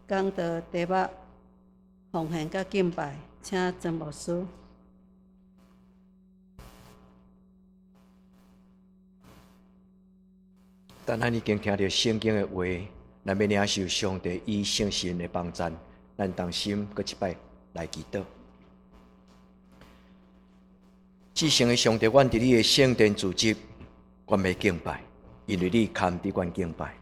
講道題目奉獻佮敬拜，請曾牧師。當咱已經聽著聖經的話，咱欲領受上帝與聖神的幫贊，咱同心閣一擺來祈禱。至聖的上帝，阮佇你的聖殿聚集，阮欲敬拜，因為你堪得阮敬拜。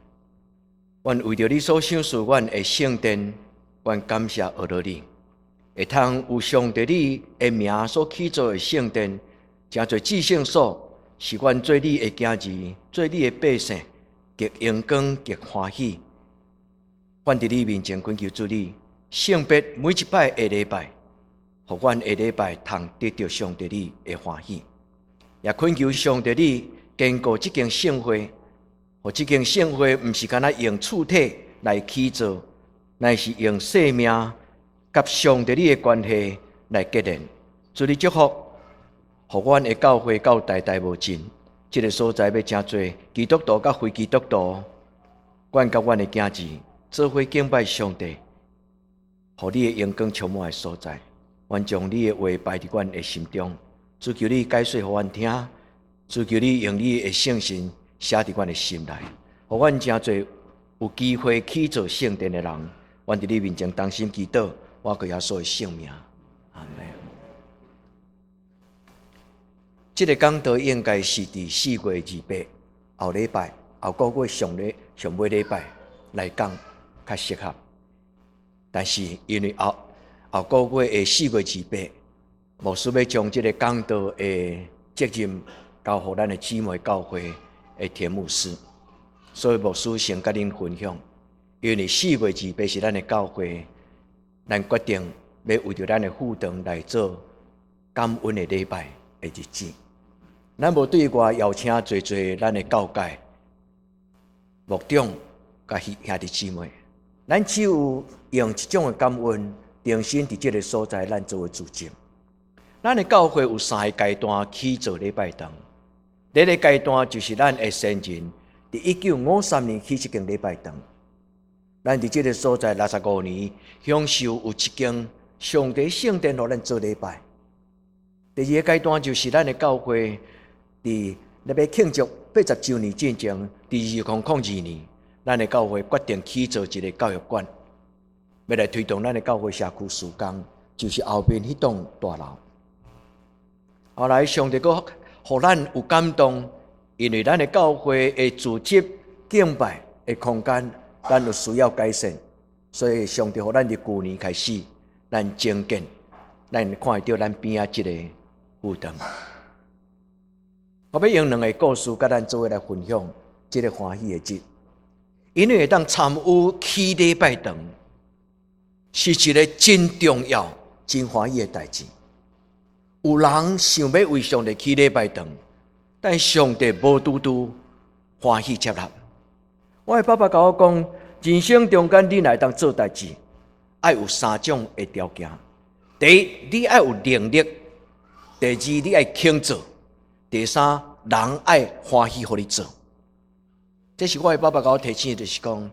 阮為著你所賞賜阮的聖殿，阮感謝阿羅你，會通有上帝你的名所起造的聖殿，成做至聖所，是阮做你的囝兒，做你的百姓，極榮光，極歡喜。阮佇你面前懇求主你，聖別每一擺的禮拜，予阮的禮拜通得著上帝你的歡喜。也懇求上帝你堅固這間聖會，予這間聖會毋是干焦用厝體來起造，乃是用生命佮上帝你的關係來結連。主你祝福，予阮的教會到代代無盡。這个所在欲成做基督徒佮非基督徒，阮佮阮的囝兒做伙敬拜上帝，予你的榮光充滿的所在。阮將你的話擺佇阮的心中，主求你解說予阮聽，主求你用你的聖神寫佇阮的心內，予阮成做有機會起造聖殿的人。阮佇你面前同心祈禱，倚靠耶穌的聖名，阿們。這个講道應該是佇4月28後禮拜，後個月上禮上尾禮拜來講較適合。但是因為後後個月的四月二八，牧師欲將這个講道的責任交予咱的姊妹教會的田牧師，所以牧師先佮恁分享。因為四月二八是咱的教會，咱決定欲為著咱的副堂來做感恩的禮拜的日子。咱無對外邀請濟濟咱的教界牧長佮兄弟姊妹，咱只有用一種的感恩，重新佇這个所在，咱做伙聚集。咱的教會有三个階段起造禮拜堂。第一个階段就是咱的先人佇1953年起這間禮拜堂。咱佇這个所在65年，享受有一間上帝聖殿，予咱做禮拜。第二个階段就是咱的教會佇咧欲慶祝80週年進前，佇2002年，咱的教會決定起造一个教育館，欲來推動咱的教會社區事工，就是後面彼棟大樓。後來上帝閣予咱有感動，因為咱的教會的組織敬拜的空間，咱有需要改善，所以上帝予咱佇舊年開始，咱增建，咱看會著咱邊仔這个副堂。我欲用兩个故事，佮咱做伙來分享這个歡喜的日，因為會當參與起禮拜堂，是一个真重要、真歡喜的代誌。有人想欲為上帝起禮拜堂，但上帝無拄拄歡喜接納。我的爸爸共我講，人生中間你若會當做代誌，愛有三種的條件：第一，你愛有能力；第二，你愛肯做；第三，人愛歡喜予你做。這是我的爸爸共我提醒的，就是講，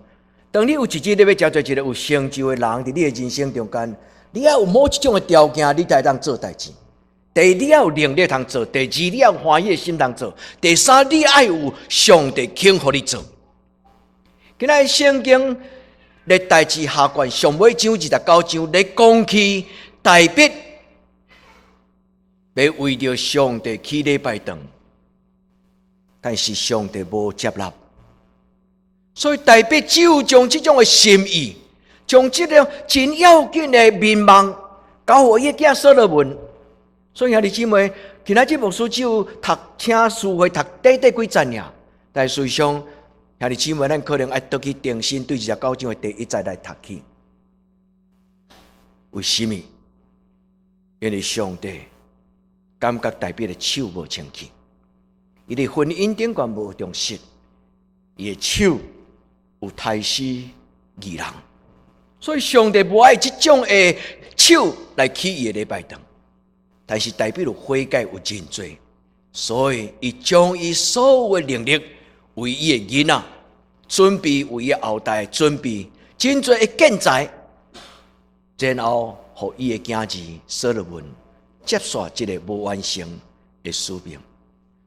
當你有一日你欲成做一个有成就的人，佇你的人生中間，你愛有某一種的條件，你才會當做代誌。第一，你愛有能力通做；第二，你愛有歡喜的心通做；第三，你愛有上帝肯予你做。今仔日聖經歷代志下卷上尾章29章咧講起大衛欲為著上帝起禮拜堂，但是上帝無接納，所以大衛只有將這種的心意，將這個真要緊的願望交予伊的囝所羅門。所以兄弟姊妹，今仔日牧師只有讀請書會讀短短幾節爾，但事實上，兄弟姊妹，咱可能愛倒去重新對29章的第一節來讀起。為什麼？因為上帝感覺大衛的手無清氣，伊佇婚姻頂懸無重視，伊的手有刣死義人，所以上帝無愛這種的手來起伊的禮拜堂。但是大衛有悔改有認罪，所以伊將伊所有的能力為伊的囡仔準備，為伊後代準備真濟的建材，然後予伊的囝兒所羅門接續這个無完成的使命。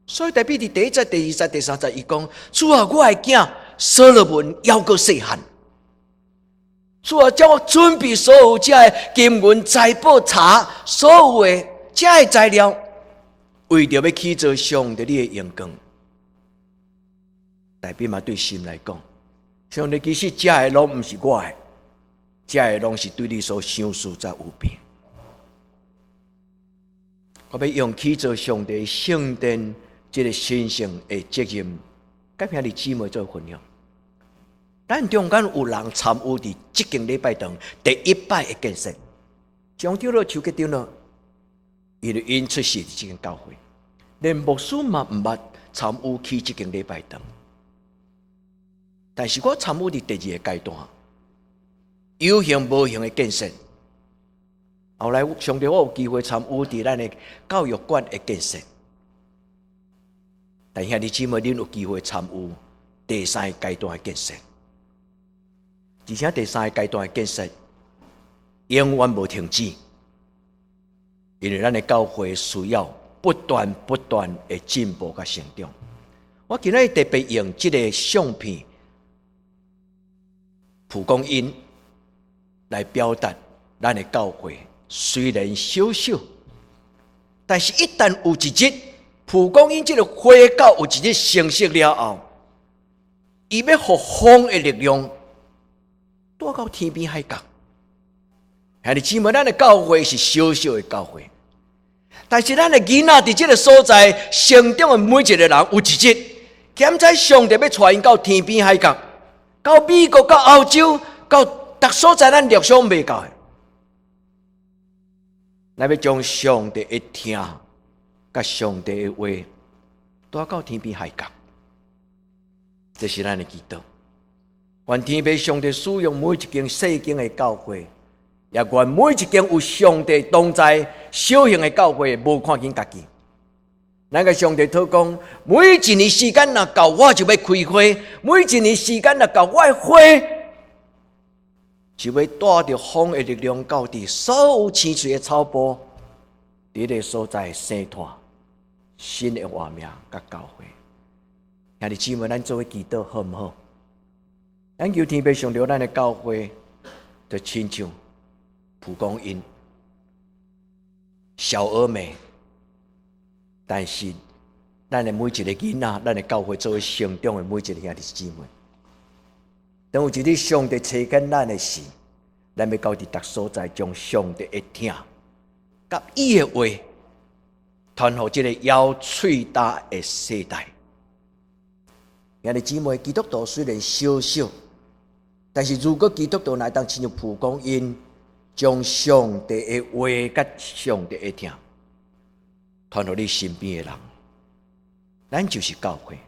所以大衛佇第一節、第二節、第三節，伊講：主啊，我的囝所羅門猶閣細漢。主啊，叫我準備所有這个金銀財寶茶，所有的這个材料，為著欲起造上帝你的榮光。大衛嘛對心內講：上帝其實這个攏毋是我的，這个攏是對你所賞賜才有變。我欲用起造上帝聖殿這个神聖的責任，佮兄弟姊妹做分享。咱中間有人參與佇這間禮拜堂第一擺的建設，張長老、邱吉長老，因為𪜶出世佇這間教會，連牧師嘛毋捌參與起這間禮拜堂。但是我參與佇第二个階段，有形無形的建設。後來上帝我有機會參與佇咱的教育館的建設，但兄弟姊妹，恁有機會參與第三个階段的建設。而且第三个階段的建設永遠無停止，因為咱的教會需要不斷不斷的進步佮成長。我今仔日特別用這个相片蒲公英來表達咱的教會雖然小小，但是一旦有一日蒲公英這个花到有一日成熟了後，伊欲予風的力量帶到天邊海角。兄弟姊妹，咱的教會是小小的教會，但是咱的囡仔佇這个所在成長的每一个人，有一日，敢知上帝欲帶𪜶到天邊海角，到美國、到歐洲、到逐所在，咱料想袂到的。咱欲將上帝的疼，佮上帝的話帶到天邊海角，這是咱的祈禱。願天父上帝使用每一間細間的教會，也願每一間有上帝同在小型的教會，無看輕家己。咱共上帝禱告，每一年時間若到，我就欲開花；每一年時間若到，我的花就欲帶著風的力量，到佇所有青翠的草埔，佇彼个所在生湠新的活命佮教會。兄弟姊妹，咱做伙祈禱好毋好？咱求天父上帝，咱的教會就親像蒲公英、小而美，但是咱的每一个囡仔，咱的教會做伙成長的每一个兄弟姊妹，當有一日上帝差遣咱的時，咱欲到佇逐所在，將上帝的疼佮伊的話傳予這个枵喙焦的世代。兄弟姊妹，基督徒雖然小小，但是如果基督徒若當親像蒲公英，將上帝的話佮上帝的疼傳予你身邊的人，咱就是教會。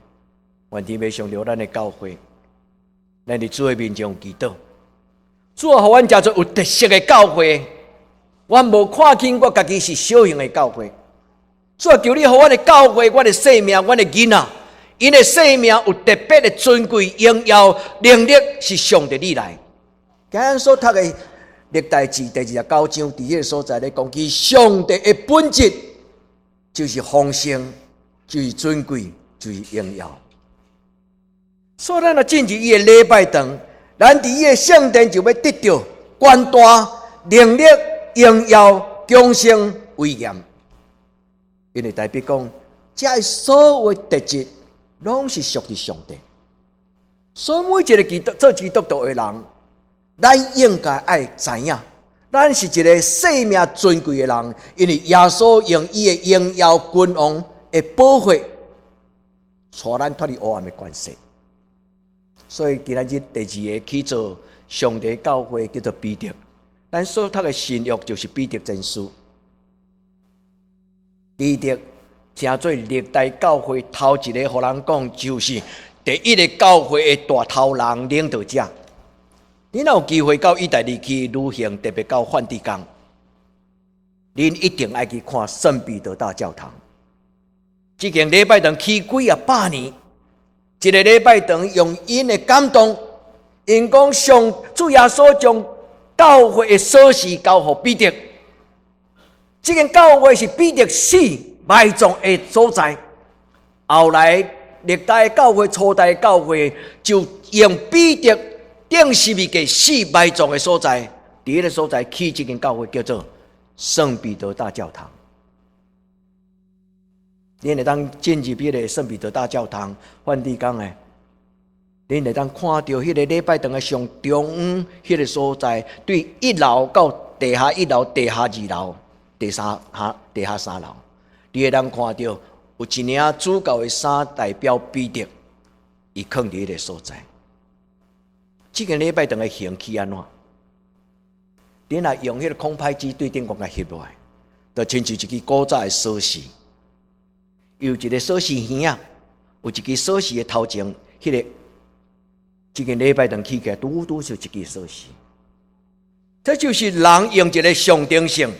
願天父上帝咱的教會，咱佇主的面前祈禱，主啊，予阮成做有特色的教會。我無看輕我家己是小型的教會。主啊，求你予阮的教會，阮的生命，阮的囡仔，𪜶的生命有特別的尊貴、榮耀、能力，是上帝你來。今日所讀的歷代志第29章，佇彼个所在咧講，其上帝的本質就是豐盛，就是尊貴，就是榮耀。所以咱若進入伊的禮拜堂，咱佇伊的聖殿就欲得著權大、能力、榮耀、強盛、威嚴。因為大衛講，這个所有的特質攏是屬於上帝。所以每一個基督做基督徒的人，咱應該愛知影，咱是一个生命尊貴的人，因為耶穌用伊的榮耀君王的寶血，帶咱脫離黑暗的權勢。所以今仔日第二個起造上帝教會叫做彼得，咱所讀的新約就是彼得前書。彼得成做歷代教會頭一个，予人講就是第一个教會的帶頭人領導者。你若有機會到意大利去旅行，特別到梵蒂岡，恁一定愛去看聖彼得大教堂。這間禮拜堂起幾仔百年，這个禮拜堂用𪜶的感動， 𪜶講上主耶穌將教會的鎖匙交予彼得，這間教會是彼得死埋葬的所在。後來歷代教會、初代教會就用彼得釘十字架死埋葬的所在，佇彼个所在起這間教會，叫做聖彼得大教堂。恁會當進入彼个聖彼得大教堂，梵蒂岡的，恁會當看著彼个禮拜堂的上中央彼个所在，對一樓到地下一樓、地下二樓、第三哈地下三樓，你會當看著有一領主教的衫代表彼得，伊囥佇彼个所在。這間禮拜堂的形起按怎？恁若用彼个空拍機對頂懸共翕落來，就親像一支古早的鎖匙。有一个鎖匙耳仔，有一支鎖匙的頭前，彼个這間禮拜堂起起來，拄拄是一支鎖匙。這就是人用一个象徵性，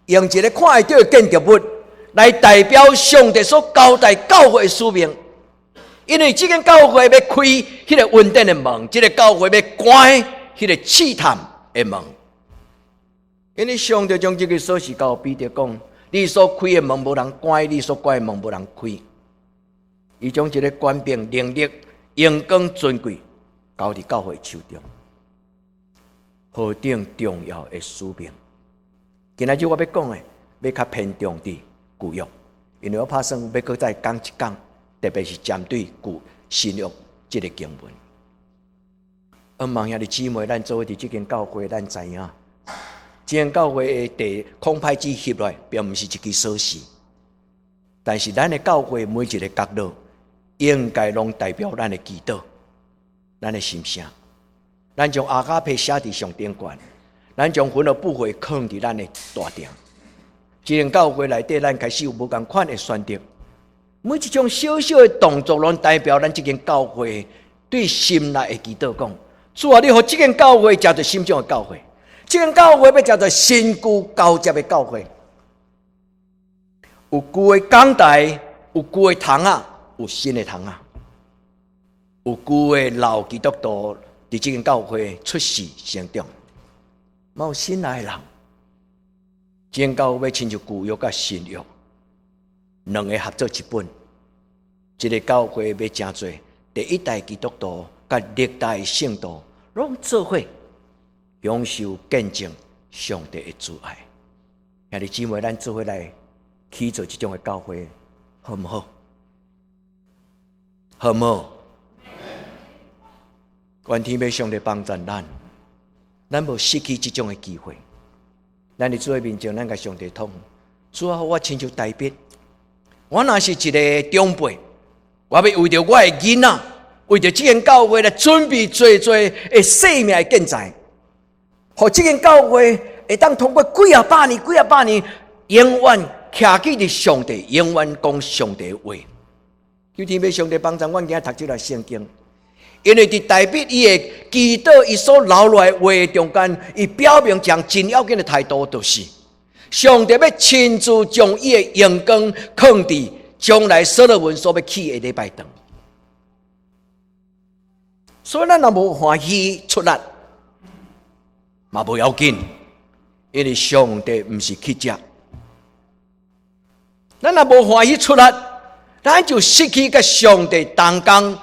用一个看會著的建築物來代表上帝所交代教會的使命。因為這間教會欲開彼个恩典的門，這个教會欲關彼个試探的門。因為上帝將這个鎖匙交彼得講：你所開的門無人關，你所關的門無人開。伊將這个權柄、能力、榮光、尊貴交佇教會手中，何等重要的使命！今仔日我欲講的，欲較偏重佇舊約，因為我拍算欲閣再講一講，特別是針對舊新約這个經文。恩望兄弟姊妹，咱做伙佇這間教會，咱知影，這間教會的地空拍機翕落來，並毋是一支鎖匙，但是咱的教會每一个角落，應該攏代表咱的祈禱、咱的心聲。咱將阿加皮寫佇上頂懸，咱將魂樂布會囥佇咱的大殿。這間教會內底，咱開始有無仝款的選擇。每一種小小的動作，攏代表咱這間教會對心內的祈禱講：主啊，你予這間教會成做什種的教會？這間教會欲成做新舊交接的教會，有舊的講台，有舊的窗仔，有新的窗仔，有舊的老基督徒佇這間教會出世成長，嘛有新來的人。這間教會親像舊約佮新約兩个合做一本。這个教會欲成做第一代基督徒佮歷代聖徒攏做伙享受見證上帝的慈愛。兄弟姊妹，咱做伙來起造這種的教會，好毋好？好毋好？願天父上帝幫助咱，咱無失去這種的機會。咱佇主的面前，咱共上帝講：主啊，我親像大衛，我若是一个長輩，我欲為著我的囡仔，為著這間教會來準備濟濟的生命的建材，予這間教會會當通過幾仔百年、幾仔百年，永遠徛起佇上帝，永遠講上帝的話。求天父上帝幫助阮今仔讀這段聖經，因為佇大衛伊的祈禱，伊所留落來的話中間，伊表明一項真要緊的態度，就是上帝欲親自將伊的榮光囥佇將來所羅門所欲起的禮拜堂。所以咱若無歡喜出力，嘛無要緊，因為上帝毋是乞食。咱若無歡喜出力，咱就失去佮上帝同工，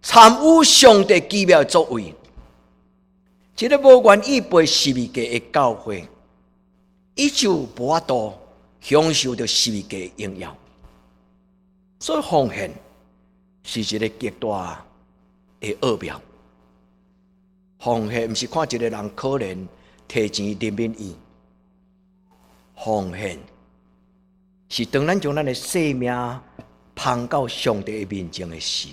參與上帝奇妙的作為。這个無願意背十字架的教會，伊就無法度享受著十字架的榮耀。所以奉獻是一个極大的奧妙。奉獻毋是看一个人可憐，提錢憐憫伊。奉獻是當咱將咱的生命捧到上帝的面前的時，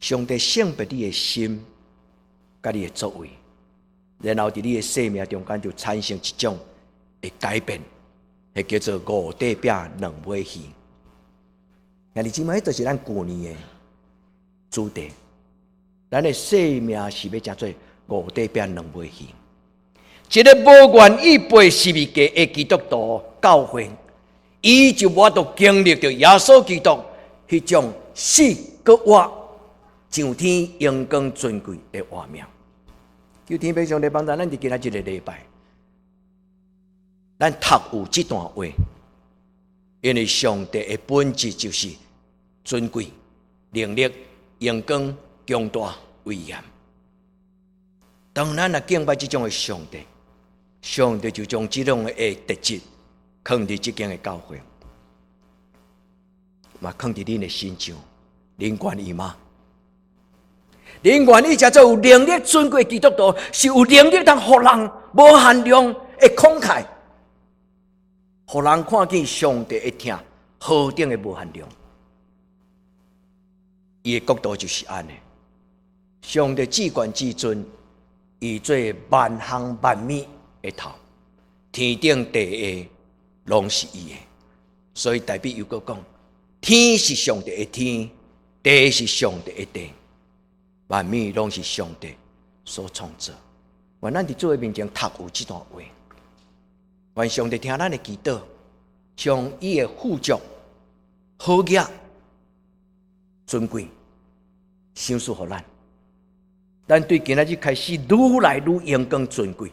上帝聖別你的心，佮你的作為，然後佇你的生命中間就產生一種的改變，彼叫做五塊餅兩尾魚。兄弟姊妹，彼就是咱舊年的主題。咱的生命是欲成做五塊餅兩尾魚。一个無願意背十字架的基督徒教會，伊就無法度經歷著耶穌基督彼種死閣活上天榮光尊貴的活命。求天父上帝幫助咱佇今仔這个禮拜，咱讀有這段話，因為上帝的本質就是尊貴、能力、榮光、強大、威嚴。當咱若敬拜這種的上帝，上帝就將這種的特質囥佇這間的教會，嘛囥佇恁的身上，恁願意嗎？恁願意成做有能力尊貴基督徒，是有能力通予人無限量的慷慨，予人看見上帝的疼何等的無限量。伊的國度就是按呢，上帝至懸至尊，伊做萬項萬物的頭，天頂地下攏是伊的，所以大衛又閣講：天是上帝的天，地是上帝的地，萬物攏是上帝所創造。願咱佇主的面前讀有這段話，願上帝聽咱的祈禱，將伊的富足、好額、尊貴賞賜予咱。咱對今仔日開始愈來愈榮光尊貴，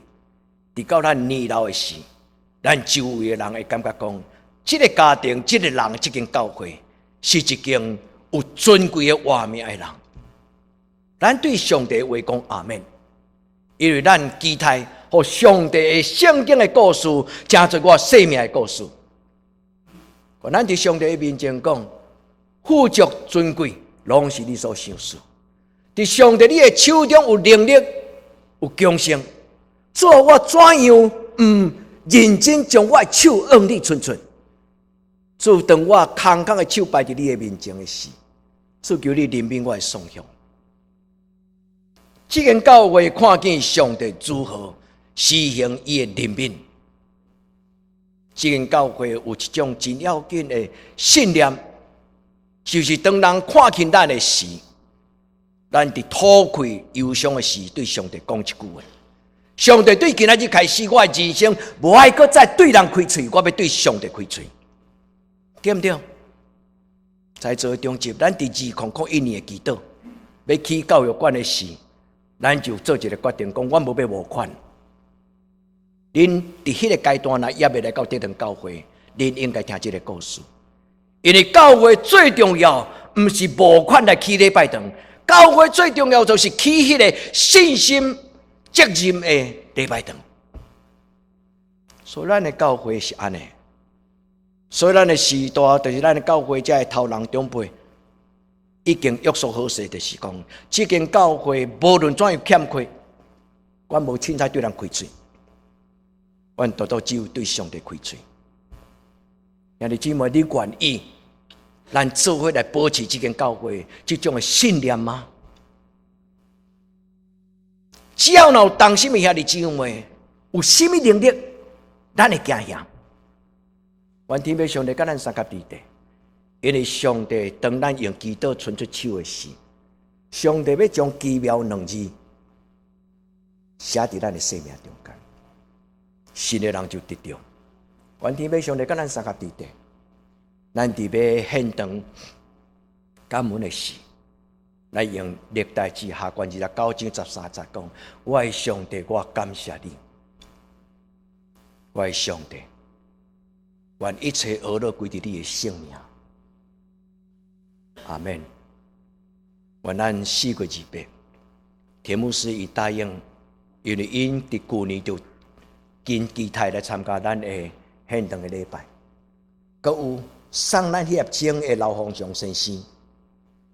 直到咱年老的時，咱周圍的人會感覺講，這个家庭、這个人、這間教會是一間有尊貴的活命的人。咱對上帝話講阿們，因為咱期待予上帝的聖經的故事，成做我生命的故事。咱佇上帝的面前講，富足尊貴，攏是你所賞賜。佇上帝你的手中有能力、有強盛，主啊，我怎樣毋認真將我的手向你伸出？主，當我空空的手擺佇你的面前的時，主求你憐憫我的喪向。這間教會看見上帝如何施行伊的憐憫。這間教會有一種真要緊的信念，就是當人看見咱的時，咱佇吐氣憂傷的時，對上帝講一句話：上帝對今仔日開始，我的人生無愛閣再對人開喙，我欲對上帝開喙，對毋對？在座中集，咱佇2001年的祈禱，欲起教育館的時，咱就做一个決定，講阮無欲募款。恁佇彼个階段若猶未來到這堂教會，恁應該聽這个故事。因為教會最重要，毋是募款來起禮拜堂，教會最重要就是起彼个信心責任的禮拜堂。所以咱的教會是按呢，所以咱的時代就是咱的教會這的頭人長輩已經約束好勢，就是講，這間教會無論怎樣欠缺，阮無凊彩對人開喙，阮獨獨只有對上帝開喙。兄弟姊妹，你願意咱做伙來保持這間教會這種的信念嗎？只要若有同心的兄弟姊妹，有啥物能力，咱會行遐。願天父上帝佮咱相佮佇咧，因為上帝當咱用祈禱伸出手的時，上帝欲將奇妙兩字寫佇咱的生命中間，信的人就得著。願天父上帝佮咱相佮佇咧，咱佇欲獻堂感恩的時，來用歷代志下卷29章13節講：我的上帝，我感謝你，我的上帝，願一切呵咾歸佇你的聖名。阿們。願咱4月28，田牧師伊答應，因為𪜶佇舊年就真期待來參加咱的獻堂的禮拜，閣有送咱彼粒鐘的劉鳳祥先生，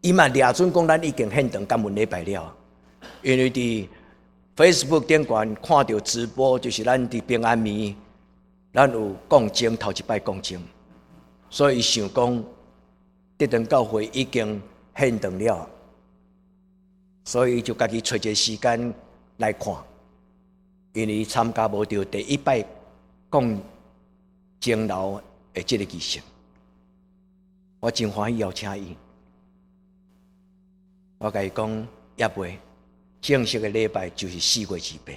伊嘛掠準講咱已經獻堂感恩禮拜了，因為佇 Facebook 頂懸看著直播，就是咱佇平安暝，咱有講經頭一擺講經，所以伊想講，這堂教會已經獻堂了，所以就家己揣一个時間來看，因為伊參加無著第一擺講鐘樓的這个儀式，我真歡喜邀請伊。我共伊講，猶未正式的禮拜就是4月28。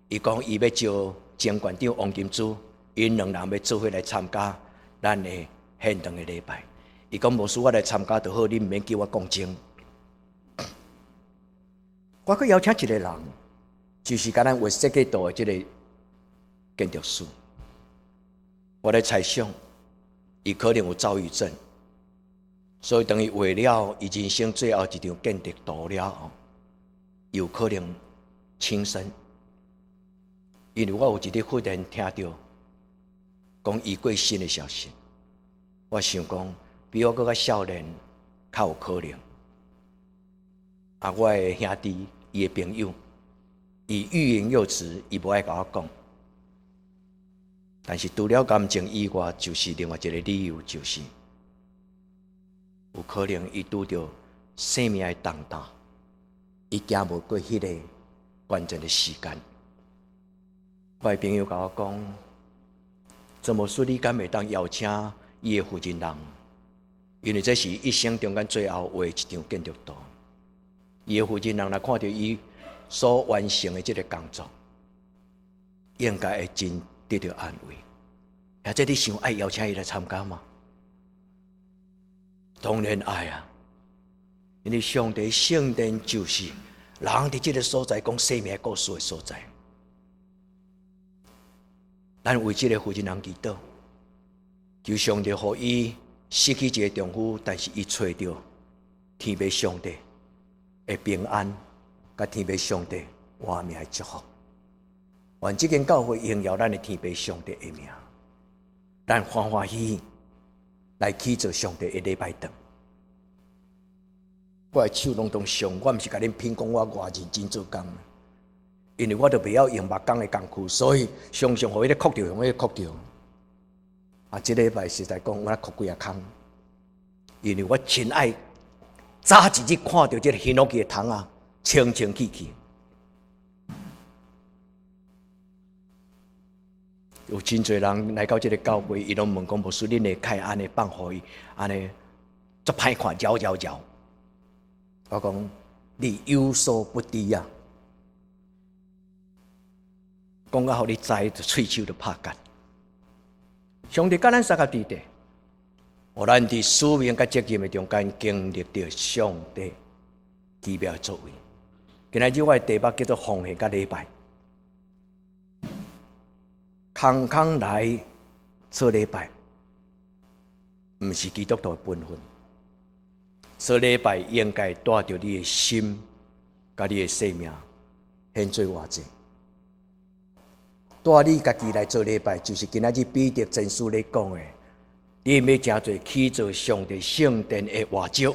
伊講伊欲招前館長王金珠，𪜶兩人欲做伙來參加咱的獻堂的禮拜。伊講無需我來參加就好，你毋免叫我講經。我閣邀請一個人，就是共咱畫設計圖的這个建築師。我咧猜想，伊可能有躁鬱症，所以當伊畫了伊人生最後一張建築圖了後，有可能輕生。因為我有一日忽然聽著講伊過身的消息，我想講比我閣較少年較有可能。啊，我的兄弟，伊的朋友，伊欲言又止，伊無愛共我講。但是除了感情以外，就是另外一個理由，就是有可能伊拄著生命的重擔，伊行無過彼個關鍵的時間。我的朋友共我講，怎麼說你敢會當邀請伊的負責人？因為這是一生中間最後畫一張建築圖。伊的負責人若看著伊所完成的這个工作，應該會真得著安慰。或者你想愛邀請伊來參加嗎？當然愛啊！因為上帝聖殿就是人佇這个所在講生命故事的所在。咱為這个負責人祈禱，求上帝予伊失去一個丈夫，但是伊揣著天父上帝的平安，佮天父上帝活命的祝福。願這間教會榮耀咱的天父上帝的名，咱歡歡喜喜來去做上帝的禮拜堂。我的手攏總傷，我毋是共恁騙講我偌認真做工，因為我都袂曉用木工的工具，所以常常予彼个磕著，予彼个磕著。啊，這禮拜實在講，我磕幾仔空，因為我真愛早一日看著這个ヒノキ的窗仔，清清氣氣。有真濟人來到這个教會，伊攏問講，牧師，恁會開按呢放予伊，按呢足歹看，搖搖搖。我講你有所不知啊，講到予你知，就喙鬚就拍結。上帝佮咱相佮佇咧，予咱佇使命佮責任的中間經歷著上帝奇妙的作為。今仔日我的題目叫做奉獻佮禮拜，空空來做禮拜，毋是基督徒的本分。做禮拜應該帶著你的心，佮你的生命獻做活祭。帶你家己來做禮拜，就是今仔日彼得前書咧講的，你欲成做起造上帝聖殿的活石。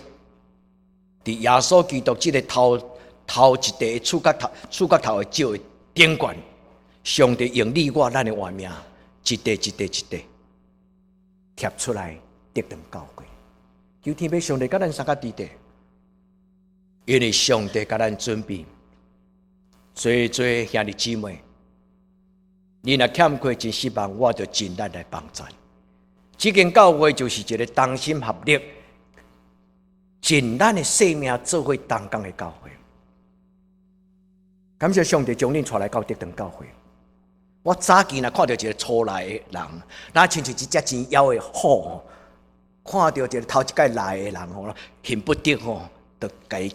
佇耶穌基督這个頭頭一塊觸角頭的石的頂懸，上帝用你我咱的活命，一塊一塊一塊貼出來，得當教會。求天父上帝佮咱相佮佇咧，因為上帝共咱準備，濟濟兄弟姊妹，你若欠缺真失望，我就盡力來幫助。這間教會就是一个同心合力、盡咱的性命做伙同工的教會。感謝上帝將恁帶來到德堂教會。我早期若看著一个初來的人，若親像一隻真枵的虎，看著一个頭一擺來的人吼，恨不得吼，就共伊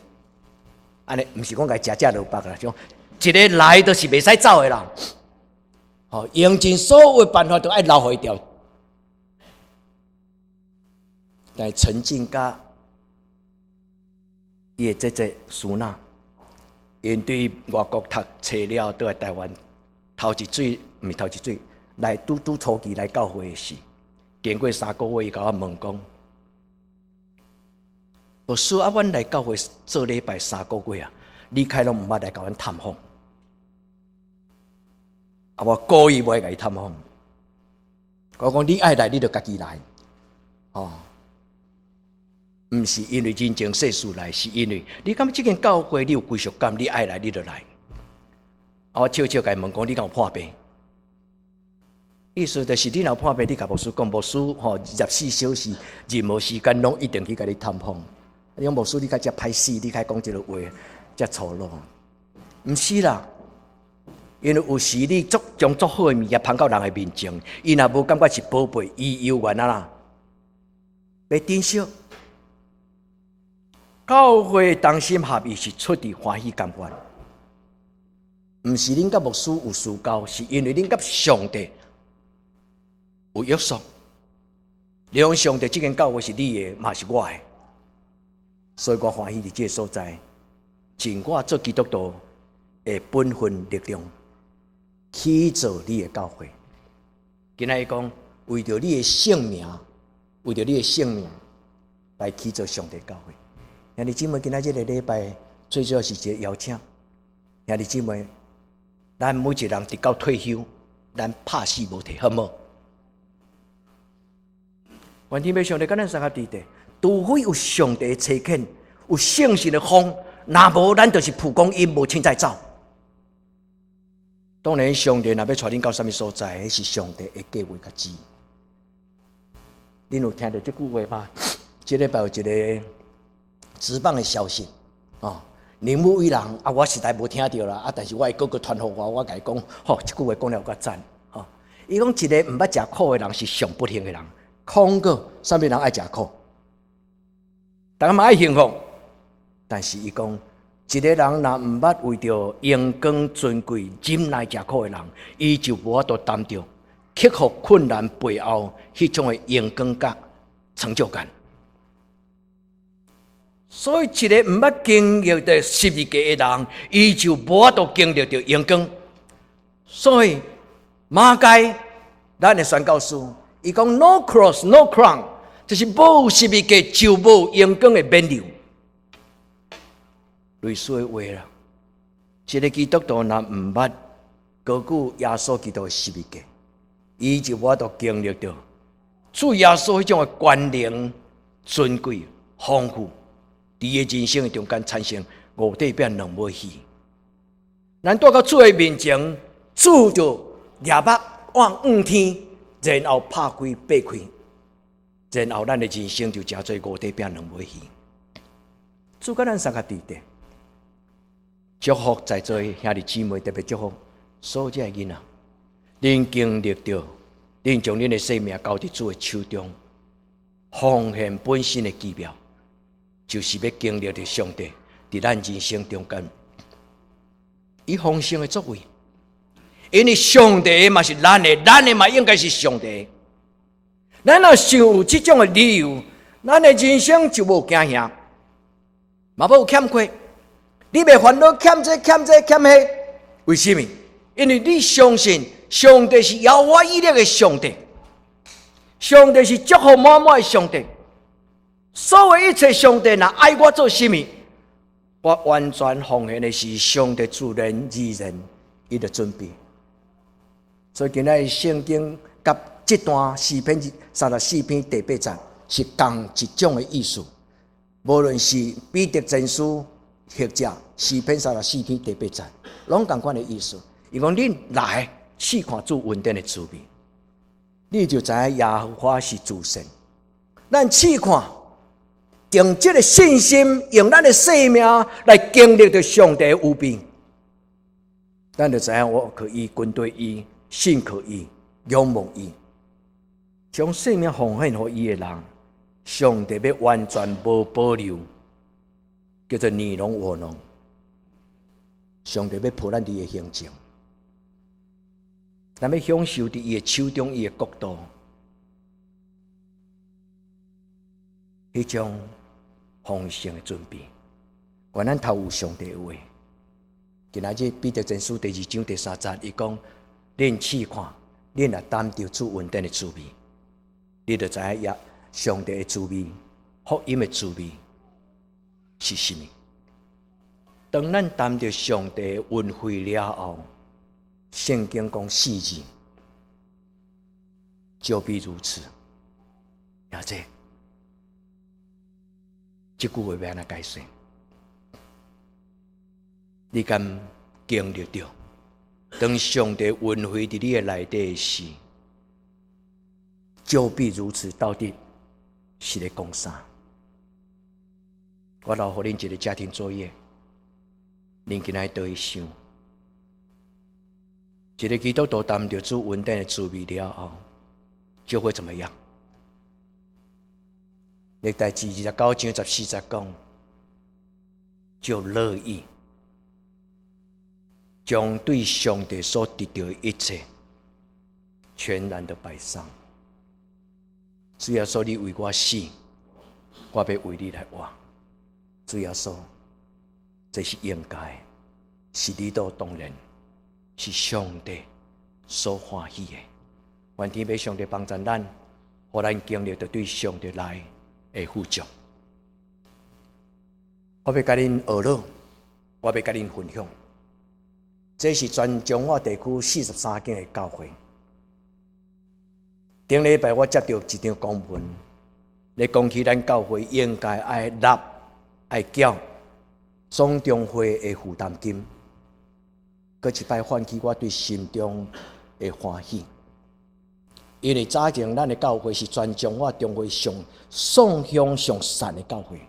按呢，毋是講共伊食食落腹啦，像一个來就是袂使走的啦。吼，用盡所有辦法都愛留予伊著。但是陳靜佮伊的姐姐蘇娜，𪜶對外國讀冊了，倒來台灣，頭一水，毋是頭一水，來拄拄初期來教會的時，經過3個月，伊共我問講：牧師啊，阮來教會做禮拜三個月啊，你開攏毋捌來共阮探訪。啊，我故意無愛共伊探訪。我講你愛來，你就家己來。哦，毋是因為人情世事來，是因為你感覺這間教會你有歸屬感，你愛來你就來。啊，我笑笑共伊問講，你敢有破病？意思就是你若破病，你共牧師講，牧師吼24小時任何時間攏一定去共你探訪。你講牧師，你較遮歹死，你較講這个話遮粗魯，毋是啦。因為有時你足將足好的物件捧到人的面前，伊若無感覺是寶貝，伊猶原啊啦，袂珍惜。教會同心合意是出自歡喜甘願，毋是恁佮牧師有私交，是因為恁佮上帝有約束。你講上帝這間教會是你的，嘛是我的，所以我歡喜佇這个所在，盡我做基督徒的本分力量，去做你的教會。今仔日講，為著你的性命，為著你的性命來去做上帝教會。兄弟姊妹，今仔這个禮拜最主要是一個邀請。兄弟姊妹，咱每一個人直到退休，咱拍死無退，好無？願天父上帝佮咱相佮佇咧，除非有上帝的差遣，有聖神的風，若無咱就是蒲公英無凊彩走。當然，上帝若欲帶恁到啥物所在，彼是上帝的計劃佮旨意。恁有聽著這句話嗎？這禮拜有一个職棒的消息，哦，鈴木一朗啊，我實在無聽著啦，啊，但是我的哥哥傳予我，我共伊講，吼，這句話講了較讚，吼。伊講一个毋捌食苦的人是上不幸的人，空過啥物人愛食苦，逐家嘛愛幸福，但是伊講，一个人若毋捌為著榮光尊貴忍耐食苦的人，伊就無法度擔著克服困難背後彼種的榮光佮成就感。所以，一个毋捌經歷著十字架的人，伊就無法度經歷著榮光。所以，馬偕咱的宣教師，伊講 “No cross, no crown”，就是無十字架就無榮光的勉勵。類似的話啦，一个基督徒若毋捌高舉耶穌基督的十字架，伊就無法度經歷著主耶穌彼種的權能、尊貴、豐富，佇伊人生的中間產生五塊餅兩尾魚。咱蹛到主的面前，主就舉目望天，然後拍開擘開，然後咱的人生就成做五塊餅兩尾魚。主佮咱相佮佇咧，祝福在座的兄弟姊妹，特別祝福所有這个囡仔，恁經歷著，恁將恁的生命交佇主的手中，奉獻本身的奇妙，就是欲經歷著上帝佇咱人生中間伊豐盛的作為，因為上帝嘛是咱的，咱的嘛應該是上帝。咱若想有這種的理由，咱的人生就無驚嚇，嘛無欠缺。你袂煩惱欠這欠這欠彼，為什麼？因為你相信上帝是耶和華以勒的上帝，上帝是祝福滿滿的上帝。所有一切上帝若愛我做啥物，我完全奉獻的是上帝自然而然伊就準備。所以今仔日聖經佮這段詩篇34篇第八節是仝一種的意思。無論是彼得前書或者詩篇三十四篇第八節，攏仝款的意思。伊講恁來試看主恩典的滋味，你就知影耶和華是慈善。咱試看，用這個信心，用咱的生命來經歷著上帝的預備，咱就知影我可以跟隨伊，信靠伊，仰望伊，將生命奉獻予伊的人，上帝欲完全無保留，叫做你儂我儂。上帝欲抱咱佇伊的胸前，咱欲享受佇伊的手中，伊的國度，彼種豐盛的準備。願咱頭有上帝的話。今仔日彼得前書第二章第三節，伊講：恁試看，恁若擔著主恩典的滋味，你就知影耶上帝的滋味，福音的滋味是啥物。當咱擔著上帝的恩惠了後，聖經講四字，就必如此。阿姐，這句話欲按怎解釋？你敢經歷著？當上帝恩惠佇你的內底時，就必如此。到底是咧講啥？我留予恁一个家庭作業，恁今仔倒去想。一个基督徒擔著主恩典的滋味了後，就會怎麼樣？歷代志29章14節講，就樂意將對上帝所得著的一切全然的擺上。主耶穌，你為我死，我欲為你來活。主耶穌，這是應該，是理所當然，是上帝所歡喜的。願天父上帝幫助咱，予咱經歷著對上帝來的富足。我欲共恁學樂，我欲共恁分享。這是全彰化地區43間的教會。頂禮拜我接著一張公文，咧講起咱教會應該愛納愛繳總中會的負擔金，閣一擺喚起我對心中的歡喜。因為早前咱的教會是全彰化中會上送香上善的教會，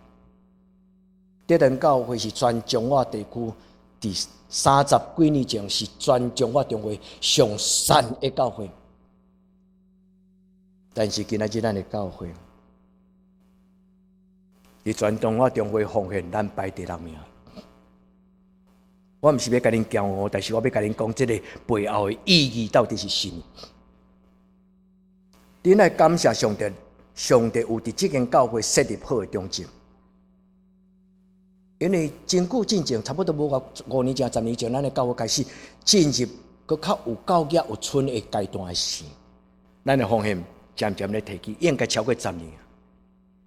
德仁教會是全彰化地區佇30幾年前是全彰化中會上善的教會。但是今仔日咱的教會，佇全彰化中會奉獻，咱排第六名。我毋是欲共恁驕傲，但是我欲共恁講，這個背後的意義到底是啥物？恁愛感謝上帝，上帝有佇這間教會設立好的中正。因為真久進前，差不多無夠5年前、10年前，咱的教會開始進入閣較有教業有村的階段的時，咱的奉獻漸漸咧提起，應該超過十年。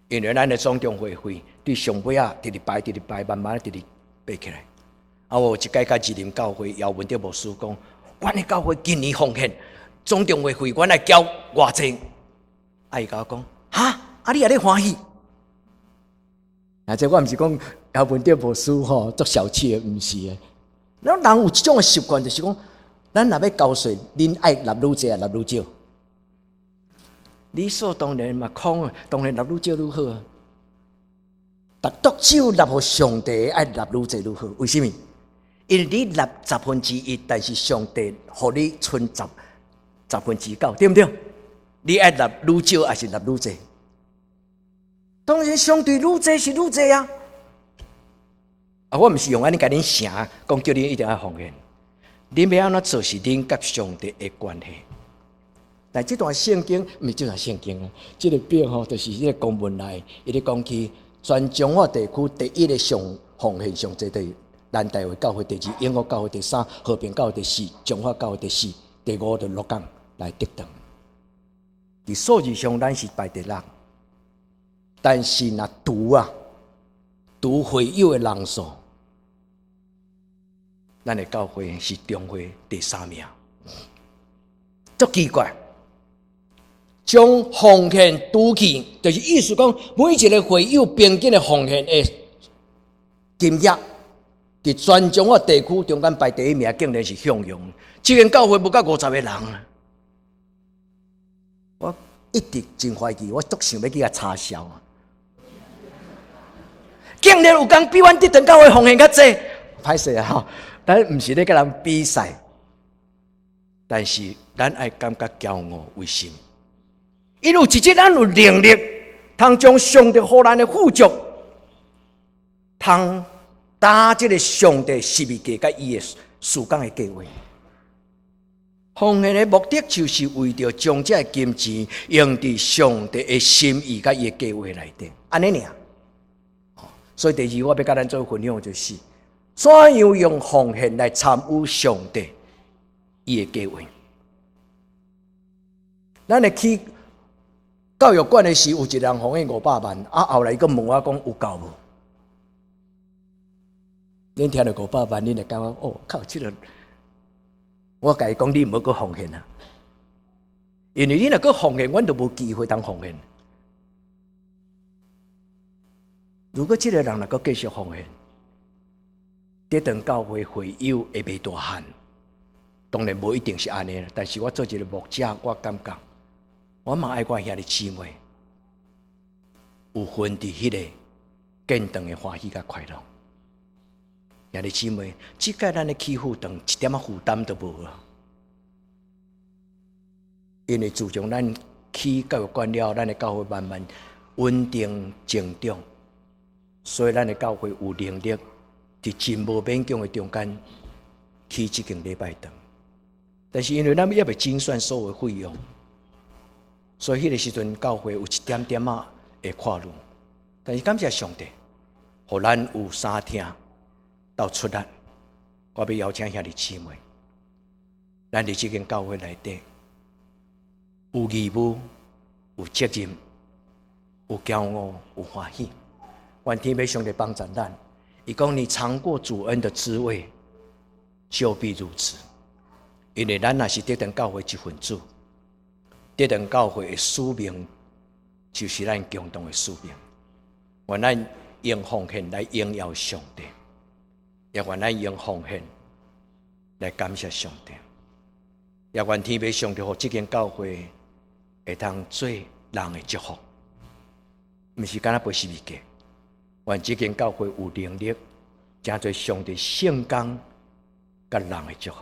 因為咱的總中會費對上尾仔，直直排，直直排，慢慢直直爬起來。啊，我有一擺佮二林教會姚文德牧師講，阮的教會今年奉獻總中會費，阮愛繳偌濟。啊，伊共我講，哈，啊你也咧歡喜？啊，這我毋是講姚文德牧師吼足小氣的，毋是的。咱人有這種的習慣，就是講，咱若欲交稅，恁愛納愈濟，納愈少。理所當然嘛，空當然納愈少愈好啊。但獨只有納予上帝愛納愈濟愈好，為啥物？因為你納1/10，但是上帝予你賰9/10，對毋對？你愛納愈少還是納愈濟？當然相對愈濟是愈濟啊！啊，我毋是用按呢共恁成，講叫恁一定愛奉獻。恁欲按怎做是恁佮上帝的關係。但這段聖經毋是這段聖經啊，這個表吼就是這個公文內，伊咧講起全彰化地區第一个上奉獻上濟的南大衛教會，第二永福教會，第三和平教會，第四彰化教會，第四、第五就鹿港來得當。佇數字上，咱是排第六，但是若除啊，除會友的人數，咱的教會是中會第三名，足奇怪。將奉獻除去，就是意思講，每一个會友平均的奉獻的金額，佇全彰化地區中間排第一名，竟然是向陽。這間教會無到50個人啊！我一直真懷疑，我足想欲去共查銷啊！竟然有人比阮德堂教會奉獻較濟，歹勢啊！吼，咱毋是咧佮人比賽，但是咱愛感覺驕傲，為什麼？因為有一日咱有能力，通將上帝予咱的富足，通擔這个上帝十字架佮伊的事工的計劃。奉獻的目的就是為著將這个金錢用佇上帝的心意佮伊的計劃內底，按呢爾。所以第二，我欲佮咱做分享就是，怎樣用奉獻來參與上帝伊的計劃。咱會去教育館的時，有一個人奉獻500萬，啊，後來伊閣問我講有夠無？恁聽著五百萬，恁會感覺哦，靠，這个，我共伊講，你毋好閣奉獻啊，因為你若閣奉獻，阮就無機會通奉獻。如果這个人若閣繼續奉獻，這頓教會會友會袂大漢，當然無一定是按呢，但是我做一个牧者，我感覺我嘛愛我兄弟姊妹有份佇彼个建堂的歡喜佮快樂。兄弟姊妹，這擺咱的起副堂一點仔負擔都無啊！因為自從咱起教育館了，咱的教會慢慢穩定成長，所以咱的教會有能力佇真無勉強的中間起這間禮拜堂。但是因為咱猶未精算所有費用，所以彼个時陣教會有一點點仔的闊落。但是感謝上帝，予咱有三廳鬥出力。我欲邀請兄弟姊妹，咱佇這間教會內底有義務、有責任、有驕傲、有歡喜。願天父上帝幫助咱。伊講你嘗過主恩的滋味，就必如此。因為咱若是得當教會一份子，得當教會的使命，就是咱共同的使命。願咱用奉獻來榮耀上帝，也願咱用奉獻來感謝上帝。也願天父上帝予這間教會會當做人的祝福，毋是干焦背十字架。願這間教會有能力，成做上帝聖工佮人的祝福。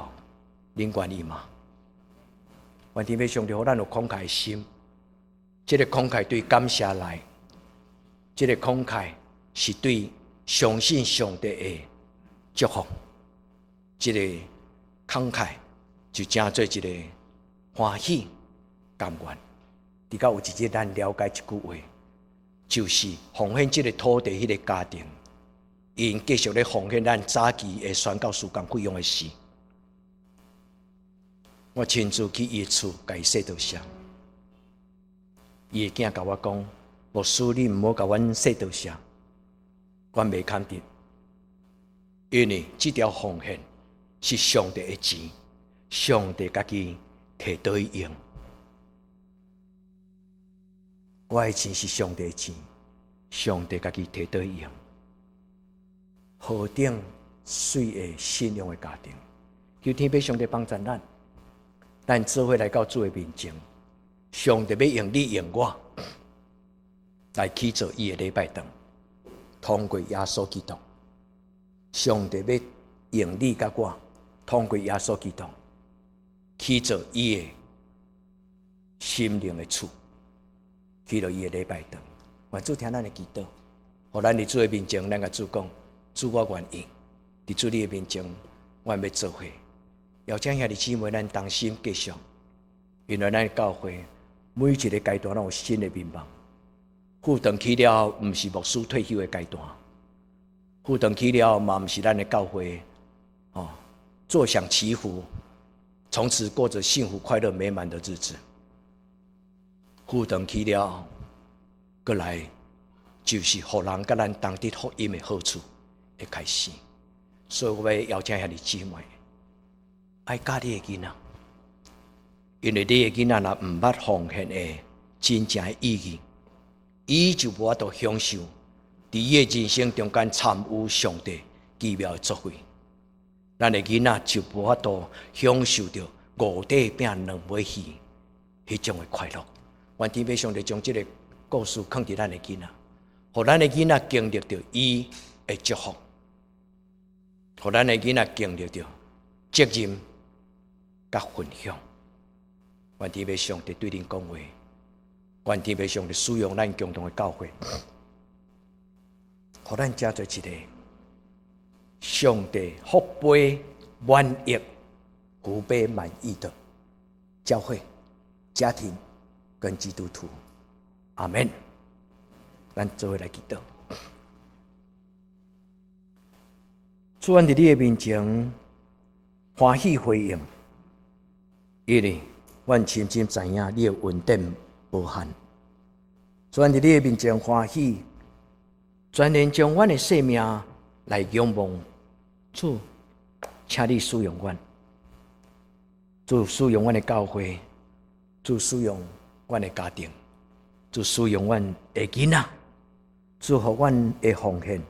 恁願意嗎？願天父上帝予咱有慷慨的心，這個慷慨對感謝來，這個慷慨是對相信上帝的祝福，這個慷慨就成做一個歡喜甘願。直到有一日咱了解一句話，就是奉獻這個土地彼个家庭，𪜶繼續咧奉獻咱早期的宣教事工費用的時，我親自去伊厝共伊說多謝。伊的囝共我講：牧師，你毋好共阮說多謝，阮袂堪得，因為這條奉獻是上帝的錢，上帝家己提倒去用。我的錢是上帝的錢，上帝家己提倒去用。何等媠的信仰的家庭，求天父上帝幫助咱，咱做伙來到主的面前，上帝欲用你用我來去做伊的禮拜堂，通過耶穌基督，上帝欲用你佮我，通過耶穌基督去做伊的心靈的厝，去做伊的禮拜堂。願主聽咱的祈禱，予咱佇主的面前，咱共主講：主，我願意佇主你的面前，我欲做伙。邀請兄弟姊妹，咱同心繼續，因為咱教會每一個階段攏有新的面貌。副堂起了後，毋是牧師退休的階段；副堂起了後，嘛毋是咱的教會哦，坐享其福，從此過着幸福、快樂、美滿的日子。副堂起了後，閣來就是予人佮咱同得福音的好處的開始。所以我欲邀請兄弟姊妹，愛教你的囡仔，因為你的囡仔若毋捌奉獻的真正的意義，伊就無法度享受佇伊的人生中間參與上帝奇妙的作為。咱的囡仔就無法度享受著五塊餅兩尾魚彼種的快樂。願天父上帝將這個故事囥佇咱的囡仔，予咱的囡仔經歷著伊的祝福，予咱的囡仔經歷著責任佮分享。願天父上帝對恁講話，願天父上帝使用咱共同的教會，予咱成做一個上帝福杯滿溢、福杯滿溢的教會、家庭跟基督徒。阿門。咱做伙來祈禱。主，阮佇你的面前歡喜回應，因為阮深深知影你的恩典無限。主，阮佇你的面前歡喜，全然將阮的生命來仰望主，請你使用阮，主使用阮的教會，主使用阮的家庭，主使用阮的囡仔，主予阮的奉獻，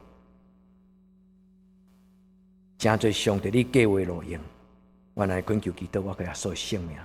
成做上帝你計畫路用。阮來懇求祈禱，我耶穌的聖名。